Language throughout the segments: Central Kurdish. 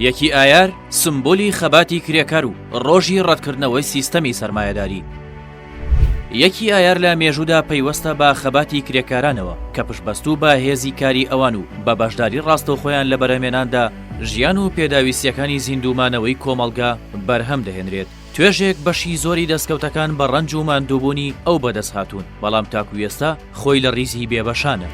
یەکی ئایار سمبولی خەباتی کرێکار و ڕۆژی ڕەتکردنەوەی سیستەمی سەرمایەداری. یەکی ئایار لە مێژوودا پەیوەستە بە خەباتی کرێکارانەوە کە پشتبەستوو بە هێزی کاری ئەوان و بە بەشداری ڕاستەوخۆیان لە بەرهەمێناندا ژیان و پێداویستیەکانی زیندوومانەوەی کۆمەڵگا بەرهەم دەهێنرێت. توێژێک بەشی زۆری دەستکەوتەکان بە ڕەنج و ماندووبوونی ئەو بەدەست هاتوون، بەڵام تاکو ئێستا خۆی لە ڕیزی بێبەشانە.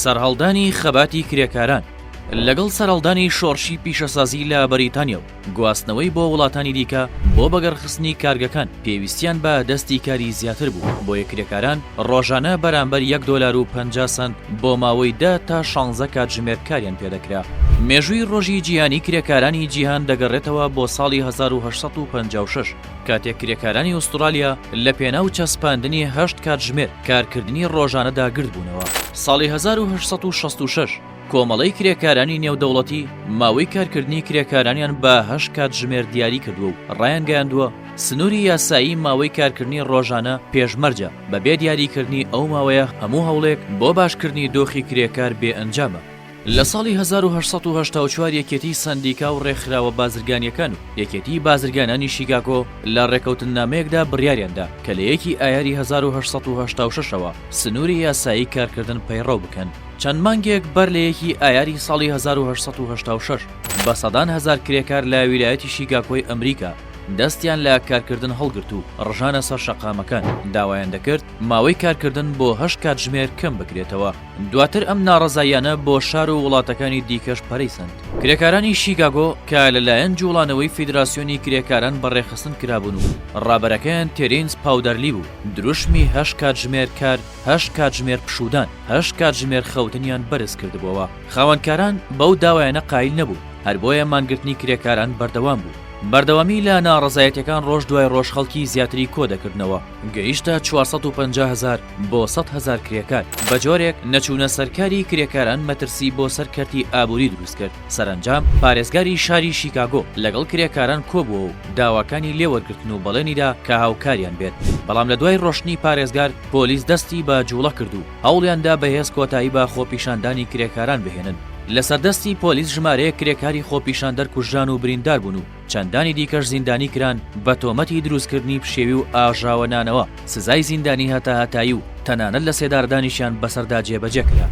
سەرهەڵدانی خەباتی کرێکاران لەگەڵ سەرهەڵدانی شۆڕشی پیشەسازی لە بەریتانیا و گواستنەوەی بۆ وڵاتانی دیکە بۆ بەگەڕخستنی کارگەکان پێویستیان بە دەستی کاری زیاتر بوو، بۆیە کرێکاران ڕۆژانە بەرامبەر یەک دۆلار و 50 سەنت بۆ ماوەی دە تا شانزە کاتژمێر کاریان پێدەکرا. مێژووی ڕۆژی جیهانی کرێکارانی جیهان دەگەڕێتەوە بۆ ساڵی 1856 کاتێک کرێکارانی ئوسترالیا لە پێناو چەسپاندنی هەشت کاتژمێر کارکردنی ڕۆژانەدا گردبوونەوە. ساڵی 1866 کۆمەڵەی کرێکارانی نێودەوڵەتی ماوەی کارکردنی کرێکارانیان بە هەشت کاتژمێر دیاری کردووە و ڕایانگەیاندووە، سنووری یاسایی ماوەی کارکردنی ڕۆژانە پێشمەرجە، بەبێ دیاریکردنی ئەو ماوەیە هەموو هەوڵێک بۆ باشکردنی دۆخی کرێکار بێ ئەنجامە. لە ساڵی 1884 یەکێتی سەندیکا و ڕێکخراوە بازرگانییەکان و یەکێتی بازرگانانی شیکاگۆ لە ڕێکەوتننامەیەکدا بڕیاریاندا کە لە یەکی ئایاری 1886 ەوە سنووری یاسایی کارکردن پەیڕەو بکەن. چەند مانگێک بەر لە یەکی ئایاری ساڵی 1886 بە سەدان هەزار کرێکار لە ویلایەتی شیکاگۆی ئەمریکا دەستیان لە کارکردن هەڵگرت و ڕژانە سەر شەقامەکان، داوایان دەکرد ماوەی کارکردن بۆ هەشت کاتژمێر کەم بکرێتەوە. دواتر ئەم ناڕەزاییانە بۆ شار و وڵاتەکانی دیکەش پەرەی سەند. کرێکارانی شیکاگۆ کە لەلایەن جووڵانەوەی فیدراسیۆنی کرێکاران بەڕێکخستن کرابوون و ڕابەرەکەیان تێرینس پاودەرلی بوو، دروشمی هەشت کاتژمێر کار، هەشت کاتژمێر پشوودان، هەشت کاتژمێر خەوتنیان بەرز کردبۆوە. خاوەنکاران بەو داوایانە قایل نەبوون، هەر بۆیە مانگرتنی کرێکاران بەردەوام بوو. بەردەوامی لە ناڕەزایەتیەکان ڕۆژ دوای ڕۆژ خەڵکی زیاتری کۆ دەکردنەوە، گەیشتە 450 هەزار بۆ 100 هەزار کرێکار، بە جۆرێک نەچوونە سەرکاری کرێکاران مەترسی بۆ سەر کەرتی ئابووری دروست کرد. سەرەنجام پارێزگاری شاری شیکاگۆ لەگەڵ کرێکاران کۆبووە و داواکانی لێ وەرگرتن و بەڵێنی دا کە هاوکاریان بێت، بەڵام لە دوای ڕۆشتنی پارێزگار پۆلیس دەستی بە جووڵە کرد و هەوڵیان دا بە هێز کۆتایی بە خۆپیشاندانی کرێکاران بهێنن. لەسەر دەستی پۆلیس ژمارەیەک کرێکاری خۆپیشاندەر کوژران و بریندار بوون و چەندانی دیکەش زیندانی کران بە تۆمەتی دروستکردنی پشێوی و ئاژاوەنانەوە سزای زیندانی هەتاهەتایی و تەنانەت لەسێدارەدانیشیان بەسەردا جێبەجێ کرا.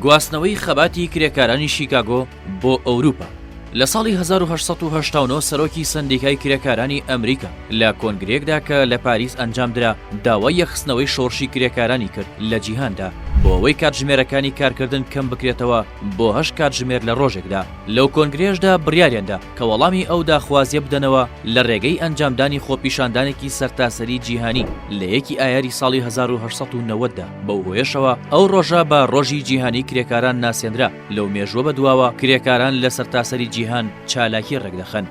گواستنەوەی خەباتی کرێکارانی شیکاگۆ بۆ ئەوروپا. لە ساڵی 1889 سەرۆکی سەندیکای کرێکارانی ئەمریکا لە کۆنگرەیەکدا کە لە پاریس ئەنجامدرا داوای یەکخستنەوەی شۆڕشی کرێکارانی کرد لە جیهاندا بۆ ئەوەی کاتژمێرەکانی کارکردن کەم بکرێتەوە بۆ هەشت کاتژمێر لە ڕۆژێکدا. لەو کۆنگرەیەشدا بڕیاریاندا کە وەڵامی ئەو داخوازیە بدەنەوە لە رێگەی ئەنجامدانی خۆپیشاندانێکی سەرتاسەری جیهانی لە یەکی ئایاری ساڵی 1890 دا، بەو هۆیەشەوە ئەو ڕۆژە بە ڕۆژی جیهانی کرێکاران ناسێنرا، لەو مێژووە بەدواوە کرێکاران لە سەرتاسەری جیهان چالاکی ڕێکدەخەن.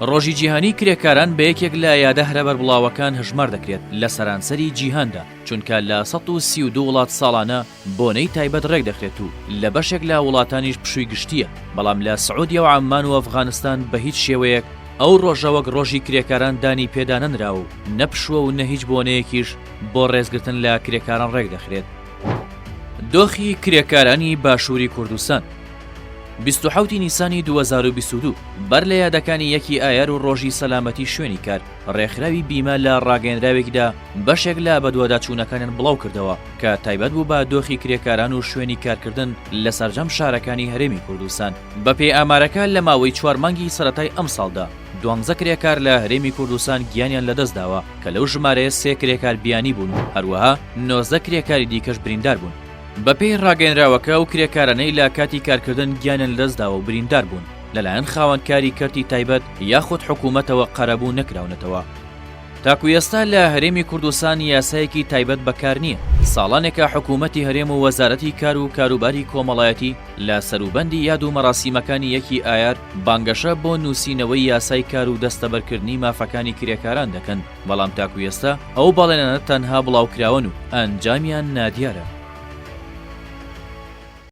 ڕۆژی جیهانی کرێکاران بە یەکێک لە یادە هەرە بەربڵاوەکان هەژمار دەکرێت لە سەرانسەری جیهاندا، چونکە لە 132 وڵات ساڵانە بۆنەی تایبەت ڕێکدەخرێت و لە بەشێک لە وڵاتانیش پشووی گشتییە، بەڵام لە سعودیە و عەممان و ئەفغانستان بە هیچ شێوەیەک ئەو ڕۆژە وەک ڕۆژی کرێکاران دانی پێدا نەنراوە و نە پشووە و نە هیچ بۆنەیەکیش بۆ ڕێزگرتن لە کرێکاران ڕێکدەخرێت. دۆخی کرێکارانی باشووری کوردستان 27 نیسانی 2022 بەر لە یادەکانی یەکی ئایار و ڕۆژی سەلامەتی شوێنی کار ڕێکخراوی بیمە لە ڕاگەیەنراوێکدا بەشێک لە بەدواداچوونەکانیان بڵاوکردەوە کە تایبەت بوو بە دۆخی کرێکاران و شوێنی کارکردن لە سەرجەم شارەکانی هەرێمی کوردستان. بەپێی ئامارەکە لە ماوەی چوار مانگی سەرەتای ئەمساڵدا دوانزە کرێکار لە هەرێمی کوردستان گیانیان لەدەستداوە کە لەو ژمارەیە سێ کرێکار بیانی بوون و هەروەها 19 کرێکاری دیکەش بریندار بوون. بەپێی ڕاگەیەنراوەکە ئەو کرێکارانەی لە کاتی کارکردن گیانیان لەدەستداوە و بریندار بوون لەلایەن خاوەنکاری کەرتی تایبەت یاخود حکوومەتەوە قەرەبوو نەکراونەتەوە. تاکو ئێستا لە هەرێمی کوردستان یاسایەکی تایبەت بەکار نییە، ساڵانێکە حکوومەتی هەرێم و وەزارەتی کار و کاروباری کۆمەڵایەتی لە سەروبەندی یاد و مەراسیمەکانی یەکی ئایار بانگەشە بۆ نووسینەوەی یاسای کار و دەستەبەرکردنی مافەکانی کرێکاران دەکەن، بەڵام تاکو ئێستا ئەو بەڵێنانە تەنها بڵاوکراوەن و ئەنجامیان نادیارە.